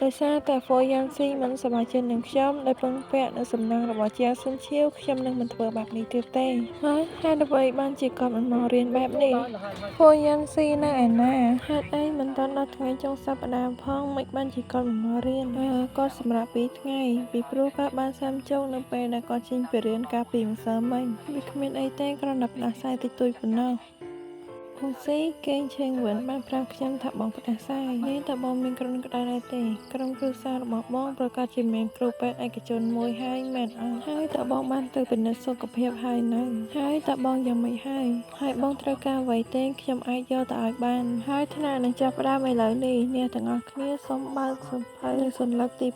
ដោយសារតែហ្វូយ៉ាន់ស៊ីមិនសប្បាយចិត្តនឹងខ្ញុំដោយពឹងពាក់នៅសំណាងរបស់ជាស៊ុនឈៀវខ្ញុំនឹងមិនធ្វើបែបនេះទៀតទេហើយហេតុអ្វីបានជាគាត់មិនមករៀនបែបនេះហ្វូយ៉ាន់ស៊ីនៅឯណាហេតុអីមិនទាន់ដល់ថ្ងៃចុងសប្តាហ៍ផងមិនបានជាគាត់មិនមករៀនអឺគាត់សម្រាប់2ថ្ងៃពីព្រោះគាត់បានសាំជោគនៅពេលដែលគាត់ចេញពីរៀនកាលពីម្សិលមិញវាគ្មានអីទេគ្រាន់តែផ្ដាសាយតិចតួចប៉ុណ្ណោះ អូស៊ីកេងឆេងវិនបានប្រាប់ខ្ញុំថាបងផ្ដាសាយនេះតើបងមានគ្រុនក្តៅដែរទេក្រុមគ្រួសាររបស់បងប្រកាសជាមានគ្រូពេទ្យឯកជនមួយហើយមែនអត់ហើយតើបងបានទៅពិនិត្យសុខភាពហើយនៅហើយតើបងយ៉ាងម៉េចហើយហើយបងត្រូវការអ្វីទេខ្ញុំអាចយកទៅឲ្យបានហើយថ្នាក់នឹងចាប់ផ្ដើមឥឡូវនេះអ្នកទាំងអស់គ្នាសូមបើកសៀវភៅនៅសន្លឹកទី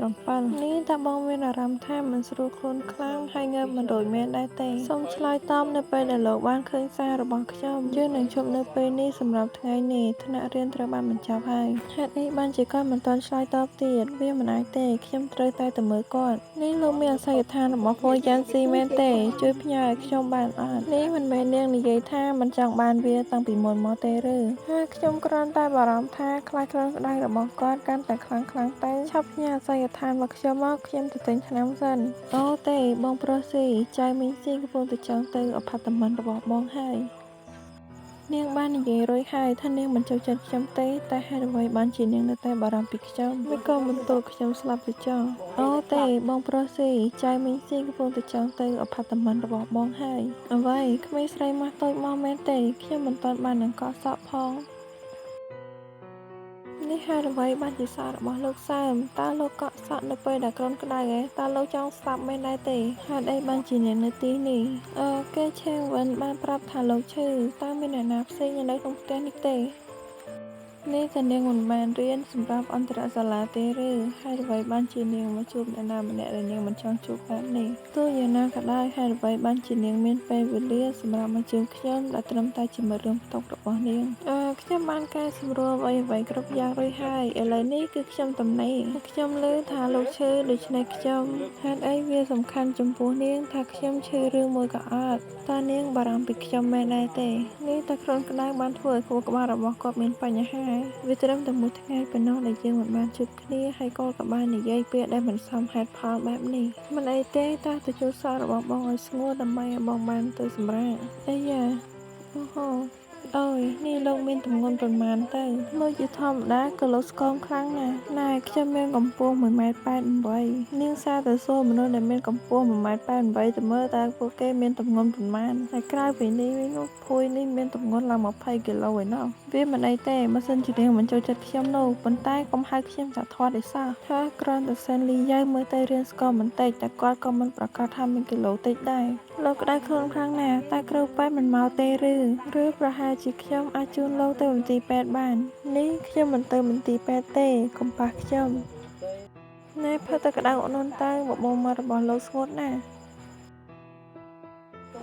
87នេះតើបងមានអារម្មណ៍ថាមិនស្រួលខ្លួនខ្លាំងហើយងើបមិនរួចមែនដែរទេសូមឆ្លើយតបនៅពេលដែលលោកបានឃើញសាររបស់ខ្ញុំយើងនឹងឈប់នៅពេលនេះសម្រាប់ថ្ងៃនេះថ្នាក់រៀនត្រូវបានបញ្ចប់ហើយហេតុអីបានជាគាត់មិនទាន់ឆ្លើយតបទៀតវាមិនអាចទេខ្ញុំត្រូវតែទៅមើលគាត់នេះលោកមានអាសយដ្ឋានរបស់ហ្វូយ៉ាន់ស៊ីមែនទេជួយផ្ញើឲ្យខ្ញុំបានអត់នេះមិនមែននាងនិយាយថាមិនចង់បានវាតាំងពីមុនមកទេឬហើយខ្ញុំគ្រាន់តែបារម្ភថាខ្លាចគ្រុនក្តៅរបស់គាត់កាន់តែខ្លាំងខ្លាំងទៅឆាប់ផ្ញើអាសយដ្ឋានមកខ្ញុំមកខ្ញុំទៅទិញថ្នាំសិនអូទេបងប្រុសស៊ីចៅមីងស៊ីកំពុងតែចង់ទៅអផាតមិនរបស់បងហើយនាងបាននិយាយរួចហើយថានាងមិនចូលចិត្តខ្ញុំទេតែហេតុអ្វីបានជានាងនៅតែបារម្ភពីខ្ញុំមិនក៏មិនទល់ខ្ញុំស្លាប់ទៅចោះអូទេបងប្រុសស៊ីចៅមីងស៊ីកំពុងតែចង់ទៅអផាតមិនរបស់បងហើយអ្វីក្មេងស្រីម៉ាស់តូចមកមែនទេខ្ញុំមិនទាន់បាននឹងកក់សក់ផងនេះហេតុអ្វីបានជាសក់របស់លោកសើមតើលោកកក់សក់នៅពេលដែលគ្រុនក្តៅឯតើលោកចង់ស្លាប់មែនដែរទេហេតុអីបានជានាងនៅទីនេះអឺគេឆេងវិនបានប្រាប់ថាលោកឈឺតើមានអ្នកណាផ្សេងនៅក្នុងផ្ទះនេះទេនេះតើនាងមិនបានរៀនសម្រាប់អន្តរសាលាទេឬហេតុអ្វីបានជានាងមកជួបអ្នកណាម្នាក់ដែលនាងមិនចង់ជួបបែបនេះទោះយ៉ាងណាក៏ដោយហេតុអ្វីបានជានាងមានពេលវេលាសម្រាប់មកជួបខ្ញុំដែលត្រឹមតែជាមិត្តរួមតុរបស់នាងអឺខ្ញុំបានកែសម្រួលអ្វីៗគ្រប់យ៉ាងរួចហើយឥឡូវនេះគឺខ្ញុំទំនេរខ្ញុំឮថាលោកឈឺដូច្នេះខ្ញុំហេតុអីវាសំខាន់ចំពោះនាងថាខ្ញុំឈឺឬមួយក៏អត់តើនាងបារម្ភពីខ្ញុំមែនដែរទេនេះតើគ្រុនក្តៅបានធ្វើឲ្យខួរក្បាលរបស់គាត់មានបញ្ហាវាត្រឹមតែមួយថ្ងៃប៉ុណ្ណោះដែលយើងមិនបានជួបគ្នាហើយគាត់ក៏បាននិយាយពាក្យដែលមិនសមហេតុផលបែបនេះមិនអីទេតើទៅជួលសក់របស់បងឲ្យស្ងួតដើម្បីឲ្យបងបានទៅសម្រាកអីយ៉ាអូហូអូយនេះលោកមានទម្ងន់ប៉ុន្មានទៅលោកជាធម្មតាក៏លោកស្គមខ្លាំងណាស់ណែខ្ញុំមានកម្ពស់1ម៉ែត្រ88នាងសារទៅសួរមនុស្សដែលមានកម្ពស់1ម៉ែត្រ88ទៅមើលតើពួកគេមានទម្ងន់ប៉ុន្មានហើយក្រៅពីនេះវិញនោះភួយនេះមានទម្ងន់ឡើង20គីឡូឯណោះវាមិនអីទេបើសិនជានាងមិនចូលចិត្តខ្ញុំនោះប៉ុន្តែកុំហៅខ្ញុំថាធាត់ឯសោះថាគ្រាន់តែសិនលីយ៉ៅមើលទៅរៀនស្គមបន្តិចតែគាត់ក៏មិនប្រកាសថាមានគីឡូតិចដែរលោកក្តៅខ្លួនខ្លាំងណាស់តែគ្រូពេទ្យមិនមកទេឬឬប្រហែលជាខ្ញុំអាចជូនលោកទៅមន្ទីរពេទ្យបាននេះខ្ញុំមិនទៅមន្ទីរពេទ្យទេកុំប៉ះខ្ញុំណែផឹកទឹកក្តៅឧណ្ឌទៅបបោមាត់របស់លោកស្ងួតណាស់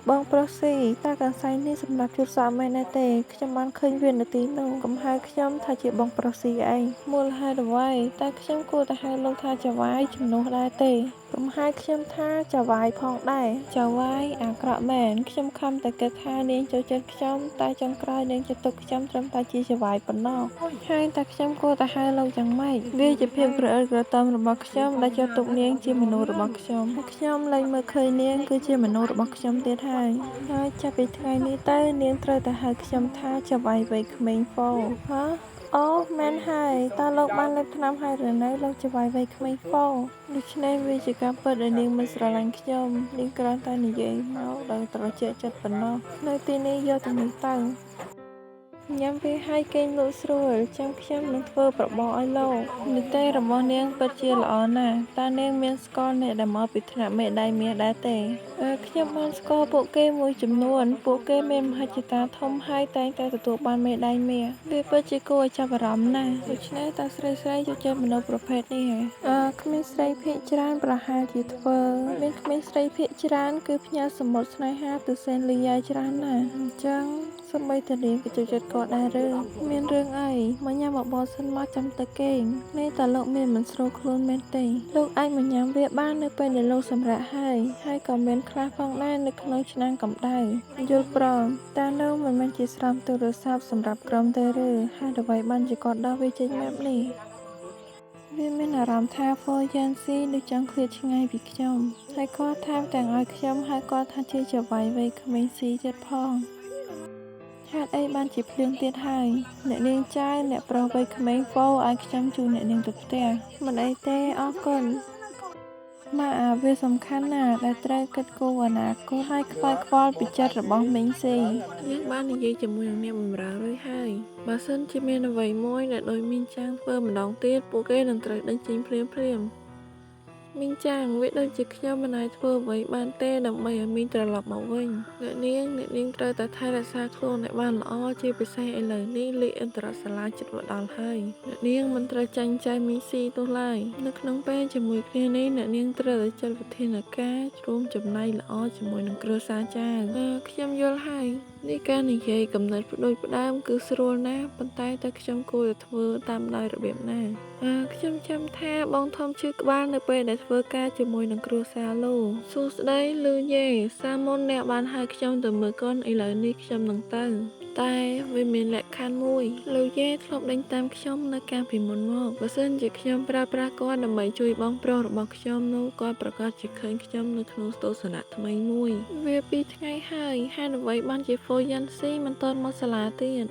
បងប្រុសស៊ីតើកន្សែងនេះសម្រាប់ជូតសក់មែនដែរទេខ្ញុំបានឃើញវានៅទីនោះកុំហៅខ្ញុំថាជាបងប្រុសស៊ីអីមូលហេតុអ្វីតើខ្ញុំគួរតែហៅលោកថាចៅហ្វាយជំនួសដែរទេកុំហៅខ្ញុំថាចៅហ្វាយផងដែរចៅហ្វាយអាក្រក់មែនខ្ញុំខំតែគិតថានាងចូលចិត្តខ្ញុំតែចុងក្រោយនាងចាត់ទុកខ្ញុំត្រឹមតែជាចៅហ្វាយប៉ុណ្ណោះហើយតើខ្ញុំគួរតែហៅលោកយ៉ាងម៉េចវាជាភាពក្រអឺតក្រតំរបស់ខ្ញុំដែលចាត់ទុកនាងជាមនុស្សរបស់ខ្ញុំខ្ញុំលែងមើលឃើញនាងគឺជាមនុស្សរបស់ខ្ញុំទៀតហើយហើយចាប់ពីថ្ងៃនេះទៅនាងត្រូវតែហៅខ្ញុំថាចៅហ្វាយវ័យក្មេងហ្វូហ៎អូមែនហើយតើលោកបានលេបថ្នាំហើយឬនៅលោកចៅហ្វាយវ័យក្មេងហ្វូដូច្នេះវាជាការពិតដែលនាងមិនស្រឡាញ់ខ្ញុំនាងគ្រាន់តែនិយាយមកដោយត្រជាក់ចិត្តប៉ុណ្ណោះនៅទីនេះយកទាំងនេះទៅញ៉ាំវាហើយគេងលក់ស្រួលចាំខ្ញុំនឹងធ្វើប្របរឲ្យលោកនិទេសរបស់នាងពិតជាល្អណាស់តើនាងមានស្គាល់អ្នកដែលមកពីថ្នាក់មេដាយមាសដែរទេខ្ញុំបានស្គាល់ពួកគេមួយចំនួនពួកគេមានមហិច្ឆតាធំហើយតែងតែទទួលបានមេដាយមាសវាពិតជាគួរឲ្យចាប់អារម្មណ៍ណាស់ដូច្នេះតើស្រីៗចូលចិត្តមនុស្សប្រភេទនេះហ៎គ្មានស្រីភាគច្រើនប្រហែលជាធ្វើមានក្មេងស្រីភាគច្រើនគឺផ្ញើសមុទ្រស្នេហាទៅសេនលីយ៉ាច្រើនណាស់អញ្ចឹងសូម្បីតែនាងក៏ចូលចិត្តគាត់ដែរឬមានរឿងអីមកញ៉ាំបបរសិនមកចាំទៅគេងនេះតើលោកមានមិនស្រួលខ្លួនមែនទេលោកអាចមកញ៉ាំវាបាននៅពេលដែលលោកសម្រាកហើយហើយក៏មានខ្លះផងដែរនៅក្នុងឆ្នាំងកម្ដៅយល់ព្រមតើនោះមិនមែនជាស្រោមទូរស័ព្ទសម្រាប់ក្រុមទេឬហេតុអ្វីបានជាគាត់ដោះវាចេញបែបនេះ វាមានអារម្មណ៍ថាហ្វូយ៉ានស៊ីដូចចង់ឃ្លាតឆ្ងាយពីខ្ញុំហើយគាត់ថែមទាំងឲ្យខ្ញុំហៅគាត់ថាជាចៅហ្វាយវ័យក្មេងស៊ីទៀតផងហេតុអីបានជាភ្លៀងទៀតហើយអ្នកនាងចាយអ្នកប្រុសវ័យក្មេងហ្វូឲ្យខ្ញុំជូនអ្នកនាងទៅផ្ទះមិនអីទេអរគុណម៉ាអាវាសំខាន់ណាស់ដែលត្រូវគិតគូរអនាគតហើយខ្វាយខ្វល់ពីចិត្តរបស់មីងស៊ីយើងបាននិយាយជាមួយនឹងអ្នកបម្រើរួចហើយបើសិនជាមានអ្វីមួយដែលដូចមីងចាងធ្វើម្ដងទៀតពួកគេនឹងត្រូវដេញចេញភ្លាមភ្លាមៗមីងចាងវាដូចជាខ្ញុំមិនអាចធ្វើអ្វីបានទេដើម្បីឲ្យមីងត្រឡប់មកវិញអ្នកនាងអ្នកនាងត្រូវតែថែរក្សាខ្លួនឲ្យបានល្អជាពិសេសឥឡូវនេះលីកអន្តរសាលាជិតមកដល់ហើយអ្នកនាងមិនត្រូវចាញ់ចៃមីងស៊ីទោះឡើយនៅក្នុងពេលជាមួយគ្នានេះអ្នកនាងត្រូវតែចាត់វិធានការរួមចំណែកល្អជាមួយនឹងគ្រួសារចៅអឺខ្ញុំយល់ហើយនេះការនិយាយកំណត់ផ្ដួចផ្ដើមគឺស្រួលណាស់ប៉ុន្តែតើខ្ញុំគួរតែធ្វើតាមដោយរបៀបណាអឺខ្ញុំចាំថាបងធំឈឺក្បាលនៅពេលដែលធ្វើការជាមួយនឹងគ្រួសារលូសួស្តីលឺយេសាមុនអ្នកបានហៅខ្ញុំទៅមើលកុនឥឡូវនេះខ្ញុំនឹងទៅតែវាមានលក្ខខណ្ឌមួយលូយេធ្លាប់ដេញតាមខ្ញុំនៅកាលពីមុនមកបើសិនជាខ្ញុំប្រើប្រាស់គាត់ដើម្បីជួយបងប្រុសរបស់ខ្ញុំនោះគាត់ប្រកាសជាឃើញខ្ញុំនៅក្នុងទស្សនៈថ្មីមួយវាពីរថ្ងៃហើយហេតុអ្វីបានជាហ្វូយ៉ាន់ស៊ីមិនទាន់មកសាលាទៀត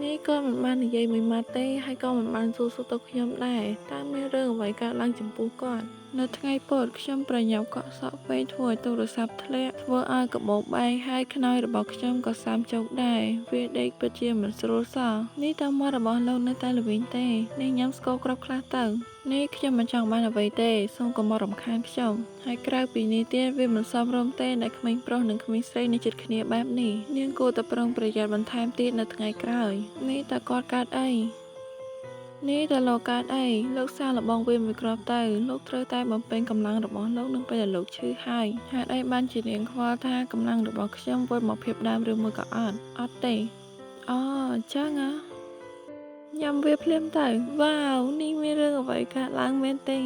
នេះក៏មិនបាននិយាយមួយម៉ាត់ទេហើយក៏មិនបានសួរសុខទុក្ខខ្ញុំដែរតើមានរឿងអ្វីកើតឡើងចំពោះគាត់នៅថ្ងៃពុធខ្ញុំប្រញាប់កក់សក់ពេកធ្វើឲ្យទូរស័ព្ទធ្លាក់ធ្វើឲ្យកបោបែកហើយខ្នើយរបស់ខ្ញុំក៏សាមចោកដែរវាដេកពិតជាមិនស្រួលសោះនេះតើមាត់របស់លោកនៅតែល្វីងទេនេះញ៉ាំស្ករគ្រាប់ខ្លះទៅនេះខ្ញុំមិនចង់បានអ្វីទេសូមកុំមករំខានខ្ញុំហើយក្រៅពីនេះទៀតវាមិនសមរម្យទេដែលក្មេងប្រុសនិងក្មេងស្រីនៅជិតគ្នាបែបនេះនាងគួរតែប្រុងប្រយ័ត្នបន្ថែមទៀតនៅថ្ងៃក្រោយនេះតើគាត់កើតអីនេះតើលោកកើតអីលោកសាឡបងវាមួយគ្រាប់ទៅលោកត្រូវតែបំពេញកម្លាំងរបស់លោកនឹងពេលដែលលោកឈឺហើយហេតុអីបានជានាងខ្វល់ថាកម្លាំងរបស់ខ្ញុំវិលមកភាពដើមឬមួយក៏អត់អត់ទេអូអញ្ចឹងហ៎ញ៉ាំវាភ្លាមទៅវ៉ាវនេះមានរឿងអ្វីកើតឡើងមែនទេ